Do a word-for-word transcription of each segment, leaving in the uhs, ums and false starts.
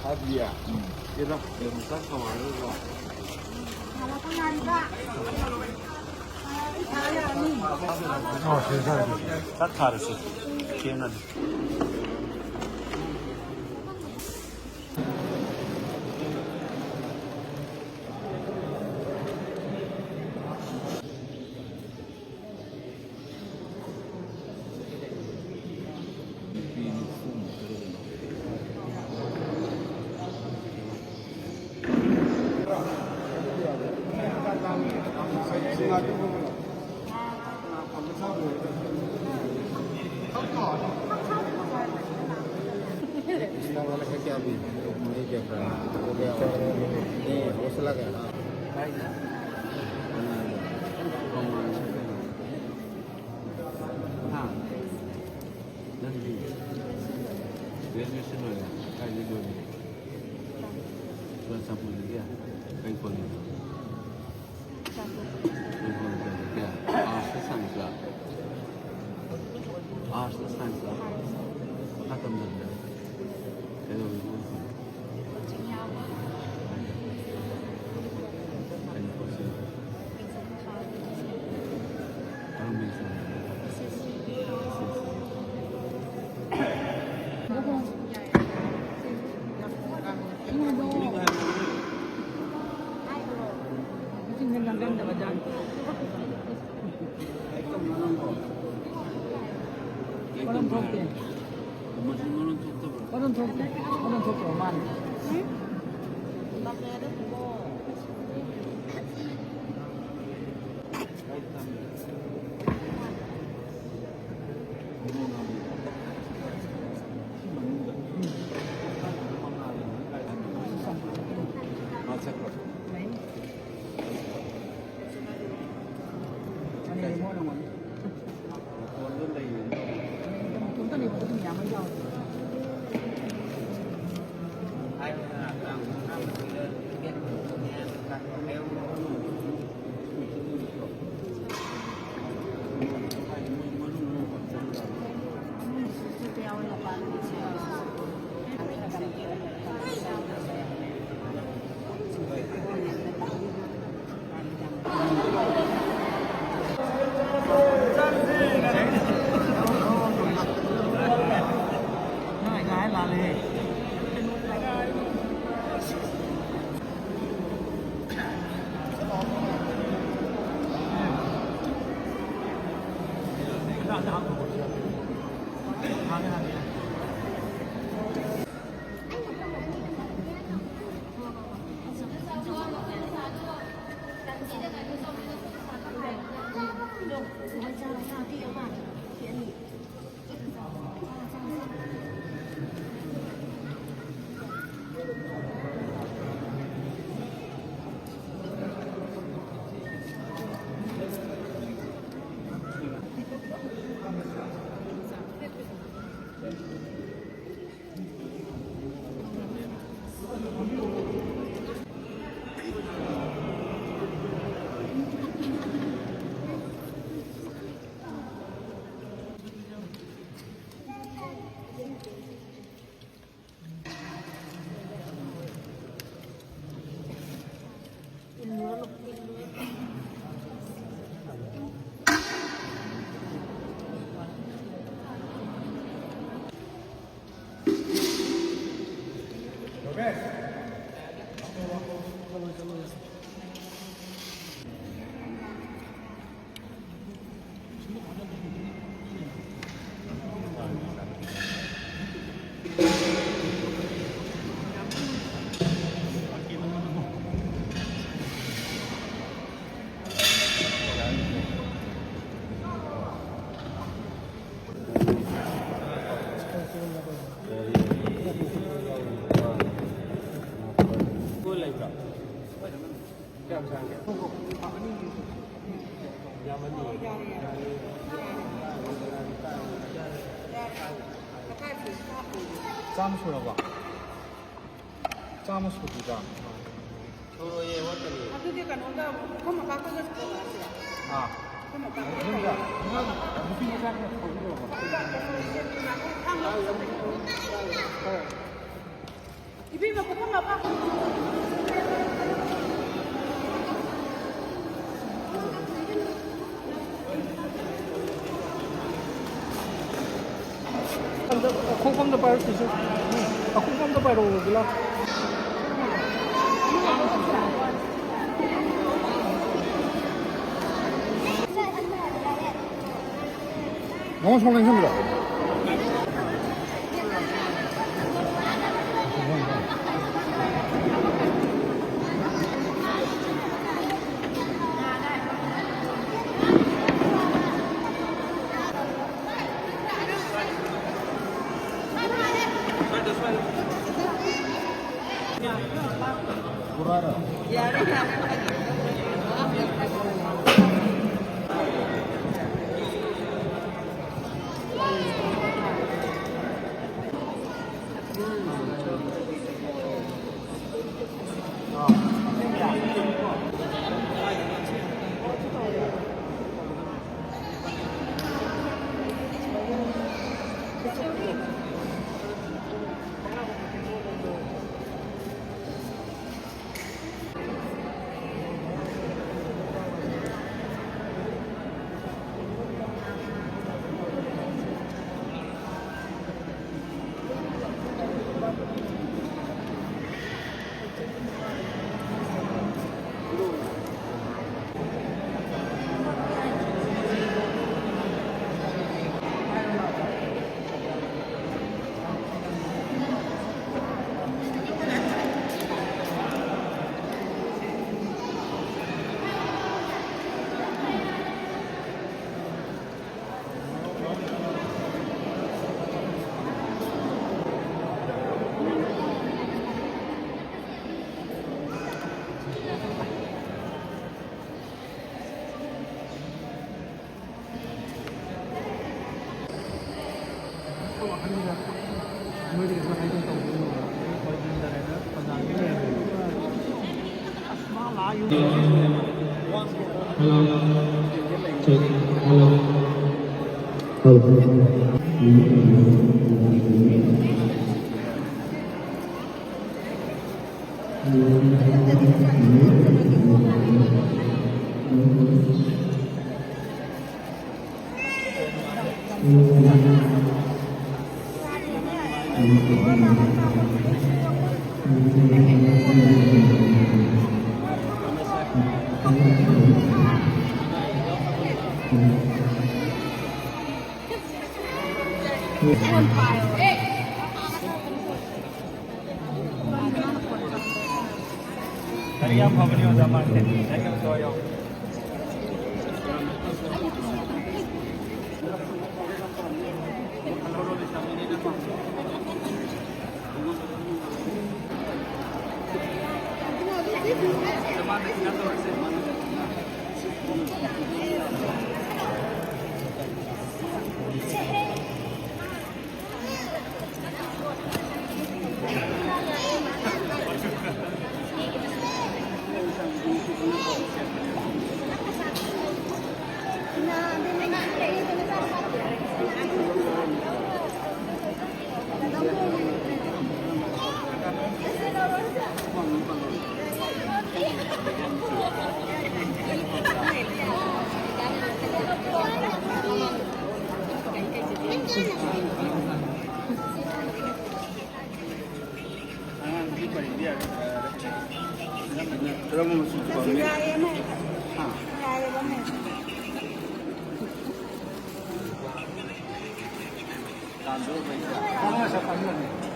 ꯍꯥꯏꯗꯤꯌꯦ꯫ ꯀꯩꯅꯣ, ꯆꯥꯛ ꯀꯃꯥꯏꯅ ꯇꯧꯕ? ꯆꯥꯛ ꯊꯥꯔꯁꯤ꯫ ꯊꯦꯡꯉꯅꯤ꯫ इसका वाला है क्या अभी? नहीं देख रहा है। हो गया होगा। नहीं, हौसला गया। हाँ। हाँ। ꯅꯪꯗꯤ graduation ꯂꯣꯏꯔꯦ? ꯀꯥꯏꯗꯩ ꯂꯣꯏꯔꯤꯅꯣ? ꯆꯨꯔꯥꯆꯥꯟꯄꯨꯔꯗꯒꯤ? ꯀꯩ ꯀꯣꯂꯦꯖ? ꯀꯩ ꯀꯣꯂꯦꯖ ꯇꯝꯃꯛꯀꯦ? Arts ꯂ science ꯂ? Arts ꯂ science ꯂ? ꯃꯈꯥ ꯇꯝꯗꯕꯤꯗ? ꯀꯩꯗꯧꯔꯤꯅꯣ? ꯀꯩꯅꯣ coaching? ꯀꯔꯝꯕ exam? ꯃꯔꯣꯟ ꯊꯣꯛꯇꯦ꯫ ꯃꯔꯣꯟ ꯊꯣꯛꯇꯦ꯫ ꯃꯔꯣꯟ ꯊꯣꯛꯇ꯭ꯔꯣ ꯃꯥꯅ? ꯂꯩꯕ꯭ꯔꯣ? ꯀꯌꯥꯝ ꯁꯥꯡꯒꯦ? ꯌꯥꯝꯃꯅꯤ꯫ ꯆꯥꯝꯃ ꯁꯨꯔꯕꯣ? ꯆꯥꯝꯃ ꯁꯨꯗ꯭ꯔꯤꯗ꯫ ꯁꯨꯔꯣꯏꯌꯦ, ꯋꯥꯠꯀꯅꯤ꯫ ꯑꯗꯨꯗꯤ ꯀꯩꯅꯣꯒ, ꯄꯨꯈꯝ ꯃꯄꯥꯛꯇꯒ ꯁꯨꯔꯣ ꯍꯥꯏꯁꯤꯔꯥ? ꯑꯥ꯫ ꯄꯨꯈꯝ ꯃꯄꯥꯛꯇꯒ ꯁꯨꯔꯣ꯫ ꯑꯉꯥꯡ ꯅꯨꯄꯤ ꯃꯆꯥ ꯈꯔ ꯊꯧꯕꯤꯔꯣꯕ꯫ ꯏꯕꯦꯝꯃ, ꯄꯨꯈꯝ ꯃꯄꯥꯛ꯫ ꯑꯈꯣꯛꯄ ꯑꯝꯗ ꯄꯥꯏꯔꯛꯇꯣꯏꯁꯦ꯫ ꯑꯈꯣꯛꯄ ꯑꯝꯗ ꯄꯥꯏꯔꯛꯑꯣ, ꯒꯨꯂꯥꯞ꯫ ꯅꯉꯣꯟ ꯁꯣꯝ ꯂꯦꯡꯁꯤꯟꯕꯤꯔꯣ꯫ ꯅꯣꯏꯗꯒꯤ ꯈꯔ ꯍꯥꯏꯗꯣꯛ ꯇꯧꯕꯤꯌꯨ꯫ Hello. Check. Hello. Hello. ꯂꯥꯏꯔꯤꯛ ꯌꯥꯝ ꯐꯕꯅꯤ ꯑꯣꯖꯥ ꯃꯥꯁꯦ꯫ ꯂꯥꯏꯔꯤꯛ ꯌꯥꯝ ꯊꯋꯥꯏ ꯌꯥꯎꯕꯅꯤ꯫ ꯑꯉꯥꯡꯒꯤ ꯄꯔꯤꯡꯗꯤ ꯌꯥꯔꯦ꯫ ꯀꯔꯝꯕ ꯃꯆꯨ ꯄꯥꯝꯃꯤ? ꯍꯥ? ꯇꯥꯟꯗꯣꯏ ꯑꯣꯏꯕꯩꯗ꯫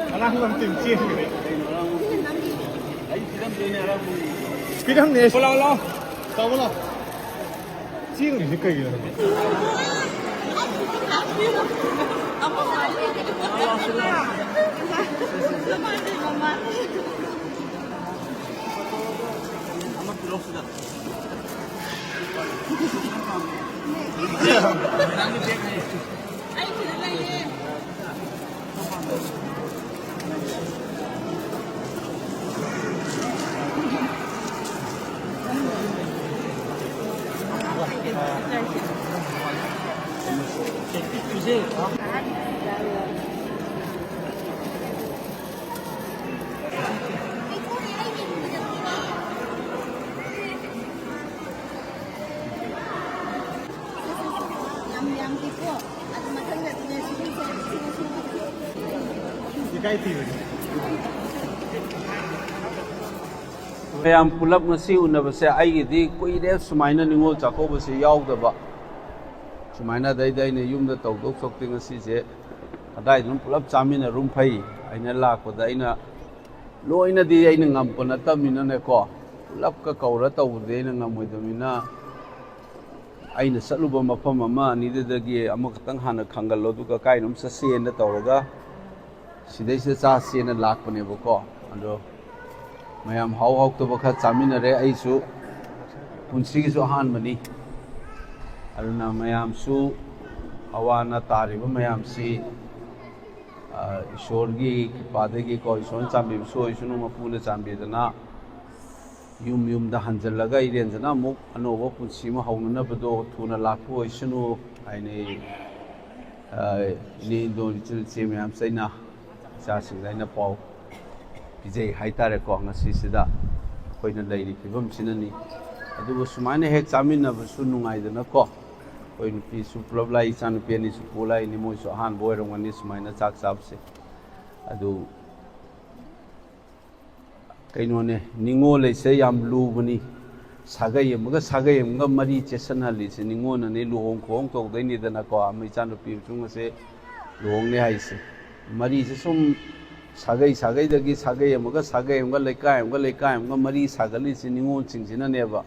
ꯉꯔꯥꯡ ꯂꯝꯇꯦꯟ ꯆꯦꯟꯈ꯭ꯔꯦ꯫ ꯑꯩ ꯄꯤꯔꯝꯗꯣꯏꯅꯦ ꯉꯔꯥꯡ꯫ ꯄꯤꯔꯝꯅꯦ꯫ ꯂꯥꯛꯑꯣ, ꯂꯥꯛꯑꯣ꯫ ꯇꯧꯕ ꯂꯥꯛꯑꯣ꯫ ꯆꯦꯟꯈ꯭ꯔꯤꯁꯦ ꯀꯩꯒꯤꯅꯣ ꯈꯪꯗꯦ꯫ ꯑꯃ ꯄꯤꯔꯛꯑꯣ ꯁꯤꯗ꯫ ꯏꯀꯥꯏ ꯊꯤꯕꯅꯤ꯫ ꯃꯌꯥꯝ ꯄꯨꯂꯞ ꯉꯁꯤ ꯎꯅꯕꯁꯦ ꯑꯩꯒꯤꯗꯤ ꯀꯨꯏꯔꯦ ꯁꯨꯃꯥꯏꯅ ꯅꯤꯉꯣꯜ ꯆꯥꯛꯀꯧꯕꯁꯦ ꯌꯥꯎꯗꯕ꯫ ꯁꯨꯃꯥꯏꯅ ꯑꯗꯩꯗꯤ ꯑꯩꯅ ꯌꯨꯝꯗ ꯇꯧꯗꯧ ꯁꯔꯨꯛꯇꯤ ꯉꯁꯤꯁꯦ ꯑꯗꯥꯏꯗ ꯑꯗꯨꯝ ꯄꯨꯂꯞ ꯆꯥꯃꯤꯟꯅꯔꯨꯝ ꯐꯩ꯫ ꯑꯩꯅ ꯂꯥꯛꯄꯗ ꯑꯩꯅ ꯂꯣꯏꯅꯗꯤ ꯑꯩꯅ ꯉꯝꯕ ꯅꯠꯇꯕꯅꯤꯅꯅꯦꯀꯣ, ꯄꯨꯂꯞꯀ ꯀꯧꯔ ꯇꯧꯕꯗꯤ ꯑꯩꯅ ꯉꯝꯃꯣꯏꯗꯕꯅꯤꯅ, ꯑꯩꯅ ꯆꯠꯂꯨꯕ ꯃꯐꯝ ꯑꯃ ꯑꯅꯤꯗꯨꯗꯒꯤ ꯑꯃꯈꯛꯇꯪ ꯍꯥꯟꯅ ꯈꯪꯒꯜꯂꯣ, ꯑꯗꯨꯒ ꯀꯥꯏꯅꯣꯝ ꯆꯠꯁꯦꯅ ꯇꯧꯔꯒ ꯁꯤꯗꯩꯁꯤꯗ ꯆꯥꯁꯦꯅ ꯂꯥꯛꯄꯅꯦꯕꯀꯣ꯫ ꯑꯗꯣ ꯃꯌꯥꯝ ꯍꯥꯎ ꯍꯥꯎꯇꯕ ꯈꯔ ꯆꯥꯃꯤꯟꯅꯔꯦ꯫ ꯑꯩꯁꯨ ꯄꯨꯟꯁꯤꯒꯤꯁꯨ ꯑꯍꯥꯟꯕꯅꯤ꯫ ꯑꯗꯨꯅ ꯃꯌꯥꯝꯁꯨ ꯑꯋꯥ ꯑꯅꯥ ꯇꯥꯔꯤꯕ ꯃꯌꯥꯝꯁꯤ, ꯑ, ꯏꯁꯣꯔꯒꯤ ꯀ꯭ꯔꯤꯄꯥꯗꯒꯤꯀꯣ, ꯏꯁꯣꯔꯅ ꯆꯥꯟꯕꯤꯕꯁꯨ ꯑꯣꯏꯁꯅꯨ, ꯃꯄꯨꯅ ꯆꯥꯟꯕꯤꯗꯅ ꯌꯨꯝ ꯌꯨꯝꯗ ꯍꯟꯖꯜꯂꯒ ꯏꯔꯦꯟꯖꯅ ꯑꯃꯨꯛ ꯑꯅꯧꯕ ꯄꯨꯟꯁꯤ ꯑꯃ ꯍꯧꯅꯅꯕꯗꯣ ꯊꯨꯅ ꯂꯥꯛꯄ ꯑꯣꯏꯁꯅꯨ ꯍꯥꯏꯅ ꯑꯩ, ꯑ, ꯏꯅꯦ ꯏꯟꯗꯣꯜ ꯏꯆꯤꯜ ꯏꯆꯦ ꯃꯌꯥꯝꯁꯦ ꯑꯩꯅ, ꯏꯆꯥꯁꯤꯡꯗ ꯑꯩꯅ ꯄꯥꯎ ꯄꯤꯖꯩ ꯍꯥꯏꯇꯥꯔꯦꯀꯣ꯫ ꯉꯁꯤꯁꯤꯗ ꯑꯩꯈꯣꯏꯅ ꯂꯩꯔꯤ ꯐꯤꯕꯝꯁꯤꯅꯅꯤ꯫ ꯑꯗꯨꯕꯨ ꯁꯨꯃꯥꯏꯅ ꯍꯦꯛ ꯆꯥꯃꯤꯟꯅꯕꯁꯨ ꯅꯨꯡꯉꯥꯏꯗꯅꯀꯣ꯫ ꯑꯩꯈꯣꯏ ꯅꯨꯄꯤꯁꯨ ꯄꯨꯂꯞ ꯂꯥꯛꯏ, ꯏꯆꯥ ꯅꯨꯄꯤ ꯑꯅꯤꯁꯨ ꯄꯨ ꯂꯥꯛꯏꯅꯤ, ꯃꯣꯏꯁꯨ ꯑꯍꯥꯟꯕ ꯑꯣꯏꯔꯝꯒꯅꯤ ꯁꯨꯃꯥꯏꯅ ꯆꯥꯛ ꯆꯥꯕꯁꯦ꯫ ꯑꯗꯨ ꯀꯩꯅꯣꯅꯦ, ꯅꯤꯉꯣꯜ ꯍꯥꯏꯁꯦ ꯌꯥꯝ ꯂꯨꯕꯅꯤ꯫ ꯁꯥꯒꯩ ꯑꯃꯒ ꯁꯥꯒꯩ ꯑꯃꯒ ꯃꯔꯤ ꯆꯦꯠꯁꯟꯍꯜꯂꯤꯁꯦ ꯅꯤꯉꯣꯜꯅꯅꯦ꯫ ꯂꯨꯍꯣꯡ ꯈꯣꯡ ꯇꯧꯗꯣꯏꯅꯤꯗꯅꯀꯣ, ꯑꯃ ꯏꯆꯥꯅꯨꯄꯤ ꯑꯃꯁꯨꯡ ꯑꯁꯦ ꯂꯨꯍꯣꯡꯅꯤ ꯍꯥꯏꯁꯦ꯫ ꯃꯔꯤꯁꯦ ꯁꯨꯝ ꯁꯥꯒꯩ ꯁꯥꯒꯩꯗꯒꯤ, ꯁꯥꯒꯩ ꯑꯃꯒ ꯁꯥꯒꯩ ꯑꯃꯒ, ꯂꯩꯀꯥꯏ ꯑꯃꯒ ꯂꯩꯀꯥꯏ ꯑꯃꯒ ꯃꯔꯤ ꯁꯥꯒꯠꯂꯤꯁꯦ ꯅꯤꯉꯣꯜꯁꯤꯡꯁꯤꯅꯅꯦꯕ꯫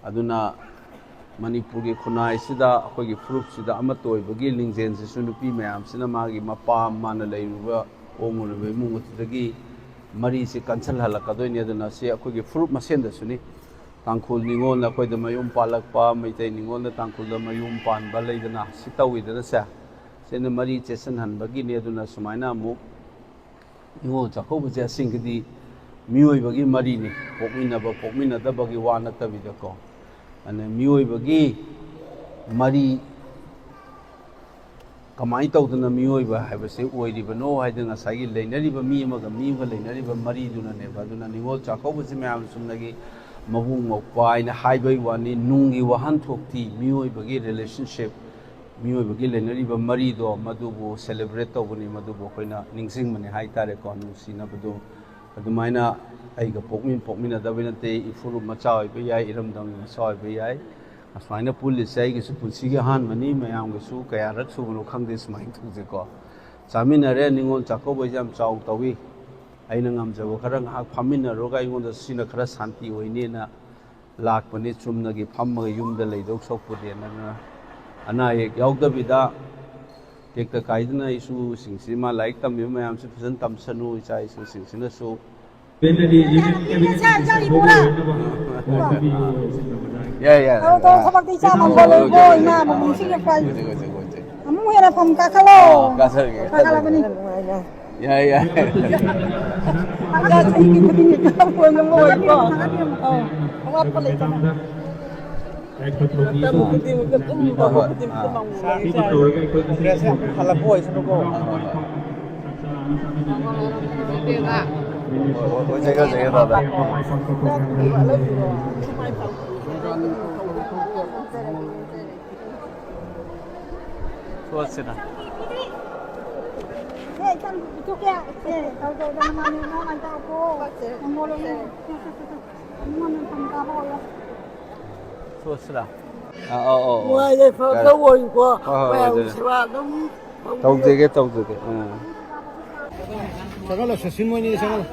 ꯑꯗꯨꯅ ꯃꯅꯤꯄꯨꯔꯒꯤ ꯈꯨꯟꯅꯥꯏꯁꯤꯗ, ꯑꯩꯈꯣꯏꯒꯤ ꯐꯨꯔꯨꯞꯁꯤꯗ ꯑꯃꯠꯇ ꯑꯣꯏꯕꯒꯤ ꯂꯤꯡꯖꯦꯜꯁꯤꯁꯨ ꯅꯨꯄꯤ ꯃꯌꯥꯝꯁꯤꯅ ꯃꯥꯒꯤ ꯃꯄꯥ, ꯃꯥꯅ ꯂꯩꯔꯨꯕ, ꯑꯣꯡꯉꯨꯔꯤꯕ ꯏꯃꯨꯡ ꯑꯗꯨꯗꯒꯤ ꯃꯔꯤꯁꯤ ꯀꯟꯁꯜꯍꯜꯂꯛꯀꯗꯣꯏꯅꯤ꯫ ꯑꯗꯨꯅ ꯁꯤ ꯑꯩꯈꯣꯏꯒꯤ ꯐꯨꯔꯨꯞ ꯃꯁꯦꯟꯗꯁꯨꯅꯤ꯫ ꯇꯥꯡꯈꯨꯜ ꯅꯤꯉꯣꯜꯅ ꯑꯩꯈꯣꯏꯗ ꯃꯌꯨꯝ ꯄꯥꯜꯂꯛꯄ, ꯃꯩꯇꯩ ꯅꯤꯉꯣꯜꯅ ꯇꯥꯡꯈꯨꯜꯗ ꯃꯌꯨꯝ ꯄꯥꯟꯕ ꯂꯩꯗꯅ, ꯁꯤ ꯇꯧꯋꯤꯗꯅ ꯁꯦ꯫ ꯁꯤꯅ ꯃꯔꯤ ꯆꯦꯠꯁꯤꯟꯍꯟꯕꯒꯤꯅꯤ꯫ ꯑꯗꯨꯅ ꯁꯨꯃꯥꯏꯅ ꯑꯃꯨꯛ ꯅꯤꯉꯣꯜ ꯆꯥꯛꯀꯧꯕꯁꯦ ꯑꯁꯦꯡꯒꯤꯗꯤ ꯃꯤꯑꯣꯏꯕꯒꯤ ꯃꯔꯤꯅꯤ꯫ ꯄꯣꯛꯃꯤꯟꯅꯕ ꯄꯣꯛꯃꯤꯟꯅꯗꯕꯒꯤ ꯋꯥ ꯅꯠꯇꯕꯤꯗꯀꯣ, ꯑꯗꯨꯅ ꯃꯤꯑꯣꯏꯕꯒꯤ ꯃꯔꯤ ꯀꯃꯥꯏꯅ ꯇꯧꯗꯅ ꯃꯤꯑꯣꯏꯕ ꯍꯥꯏꯕꯁꯦ ꯑꯣꯏꯔꯤꯕꯅꯣ ꯍꯥꯏꯗꯅ ꯉꯁꯥꯏꯒꯤ ꯂꯩꯅꯔꯤꯕ ꯃꯤ ꯑꯃꯒ ꯃꯤ ꯑꯃꯒ ꯂꯩꯅꯔꯤꯕ ꯃꯔꯤꯗꯨꯅꯅꯦꯕ꯫ ꯑꯗꯨꯅ ꯅꯤꯉꯣꯜ ꯆꯥꯛꯀꯧꯕꯁꯤ ꯃꯌꯥꯝ ꯆꯨꯝꯅꯒꯤ ꯃꯕꯨꯡ ꯃꯧꯄ꯭ꯋꯥ ꯍꯥꯏꯅ ꯍꯥꯏꯕꯒꯤ ꯋꯥꯅꯤ꯫ ꯅꯨꯡꯒꯤ ꯋꯥꯍꯟꯊꯣꯛꯇꯤ ꯃꯤꯑꯣꯏꯕꯒꯤ relationship, ꯃꯤꯑꯣꯏꯕꯒꯤ ꯂꯩꯅꯔꯤꯕ ꯃꯔꯤꯗꯣ, ꯃꯗꯨꯕꯨ celebrate ꯇꯧꯕꯅꯤ, ꯃꯗꯨꯕꯨ ꯑꯩꯈꯣꯏꯅ ꯅꯤꯡꯁꯤꯡꯕꯅꯤ ꯍꯥꯏ ꯇꯥꯔꯦꯀꯣ, ꯅꯨꯡꯁꯤꯅꯕꯗꯣ꯫ ꯑꯗꯨꯃꯥꯏꯅ ꯑꯩꯒ ꯄꯣꯛꯃꯤꯟ ꯄꯣꯛꯃꯤꯟꯅꯗꯕ ꯅꯠꯇꯦ, ꯏꯐꯨꯔꯨꯞ ꯃꯆꯥ ꯑꯣꯏꯕ ꯌꯥꯏ, ꯏꯔꯝꯗꯝꯒꯤ ꯃꯆꯥ ꯑꯣꯏꯕ ꯌꯥꯏ꯫ ꯑꯁꯨꯃꯥꯏꯅ ꯄꯨꯜꯂꯤꯁꯦ ꯑꯩꯒꯤꯁꯨ ꯄꯨꯟꯁꯤꯒꯤ ꯑꯍꯥꯟꯕꯅꯤ, ꯃꯌꯥꯝꯒꯤꯁꯨ ꯀꯌꯥꯔꯛ ꯁꯨꯕꯅꯣ ꯈꯪꯗꯦ ꯁꯨꯃꯥꯏꯅ ꯇꯧꯁꯦꯀꯣ꯫ ꯆꯥꯃꯤꯟꯅꯔꯦ, ꯅꯤꯉꯣꯜ ꯆꯥꯛꯀꯧꯕꯁꯦ ꯌꯥꯝ ꯆꯥꯎ ꯇꯧꯏ꯫ ꯑꯩꯅ ꯉꯝꯖꯕ ꯈꯔ ꯉꯥꯏꯍꯥꯛ ꯐꯝꯃꯤꯟꯅꯔꯨꯔꯒ ꯑꯩꯉꯣꯟꯗ ꯁꯤꯅ ꯈꯔ ꯁꯥꯟꯇꯤ ꯑꯣꯏꯅꯦꯅ ꯂꯥꯛꯄꯅꯤ꯫ ꯆꯨꯝꯅꯒꯤ ꯐꯝꯃꯒ ꯌꯨꯝꯗ ꯂꯩꯗꯧ ꯁꯔꯨꯛꯄꯨꯗꯤ꯫ ꯑꯗꯨꯅ ꯑꯅꯥ ꯑꯌꯦꯛ ꯌꯥꯎꯗꯕꯤꯗ, ꯇꯦꯛꯇ ꯀꯥꯏꯗꯅ ꯏꯁꯨꯁꯤꯡꯁꯤ, ꯃꯥ ꯂꯥꯏꯔꯤꯛ ꯇꯝꯃꯤꯕ ꯃꯌꯥꯝꯁꯤ ꯐꯖꯅ ꯇꯝꯁꯅꯨ, ꯏꯆꯥ ꯏꯁꯨꯁꯤꯡꯁꯤꯅꯁꯨ꯫ ꯌꯥꯏ, ꯌꯥꯏ꯫ ꯇꯧ, ꯇꯧ, ꯊꯕꯛꯇꯤ ꯏꯆꯥ ꯃꯥꯡꯒꯣꯜ ꯂꯩꯀꯣ, ꯏꯃꯥ ꯑꯃꯨꯛ ꯅꯤꯡꯁꯤꯡꯉꯛꯄ ꯍꯥꯏꯁꯦ꯫ ꯍꯧꯖꯤꯛ, ꯍꯧꯖꯤꯛ, ꯍꯧꯖꯤꯛ꯫ ꯑꯃꯨꯛ ꯍꯦꯟꯅ ꯐꯝ ꯀꯥꯈꯠꯂꯣ꯫ ꯑꯥ, ꯀꯥꯈꯠꯂꯒꯦ, ꯀꯥꯈꯠꯂꯕꯅꯤ꯫ ꯌꯥꯏ, ꯌꯥꯏ꯫ ꯍꯞꯇꯥ ꯆꯍꯤꯒꯤ ꯈꯨꯗꯤꯡꯒꯤ ꯐꯣꯟ ꯑꯃ ꯑꯣꯏꯀꯣ꯫ ꯑꯧ, ꯑꯋꯥꯠꯄ ꯂꯩꯇꯅ꯫ ꯃꯇꯝ ꯈꯨꯗꯤꯡꯃꯛꯇ ꯑꯗꯨꯝ ꯑꯐꯕ ꯈꯨꯗꯤꯡꯃꯛꯇ ꯃꯥꯡꯂꯣꯝꯗ ꯍꯣꯏ, ꯍꯣꯏ꯫ ꯍꯜꯂꯛꯄ ꯑꯣꯏꯁꯅꯨꯀꯣ꯫ ꯍꯣꯏ, ꯍꯣꯏ, ꯍꯣꯏ꯫ ꯑꯣꯏꯖꯒꯦ, ꯑꯣꯏꯖꯒꯦ, ꯇꯥꯗ꯫ ꯁꯣꯠꯁꯤꯅ꯫ ꯁꯣꯠꯁꯤꯔꯥ? ꯑꯥ, ꯑꯧ, ꯑꯧ, ꯑꯧ꯫ ꯅꯨꯡꯉꯥꯏ ꯌꯥꯏꯐꯕꯗ ꯌꯥꯔꯦ꯫ ꯑꯣꯏꯀꯣ꯫ ꯍꯣꯏ, ꯍꯣꯏ, ꯃꯌꯥꯝꯒꯤ ꯑꯗꯨꯅꯦ꯫ ꯁꯦꯕꯥ ꯑꯗꯨꯝ ꯇꯧꯖꯒꯦ, ꯇꯧꯖꯒꯦ꯫ ꯑꯥ꯫ ꯆꯪꯍꯜꯂꯣ, ꯁꯨꯁꯤꯟ ꯃꯣꯏꯅꯤ ꯆꯪꯍꯜꯂꯣ꯫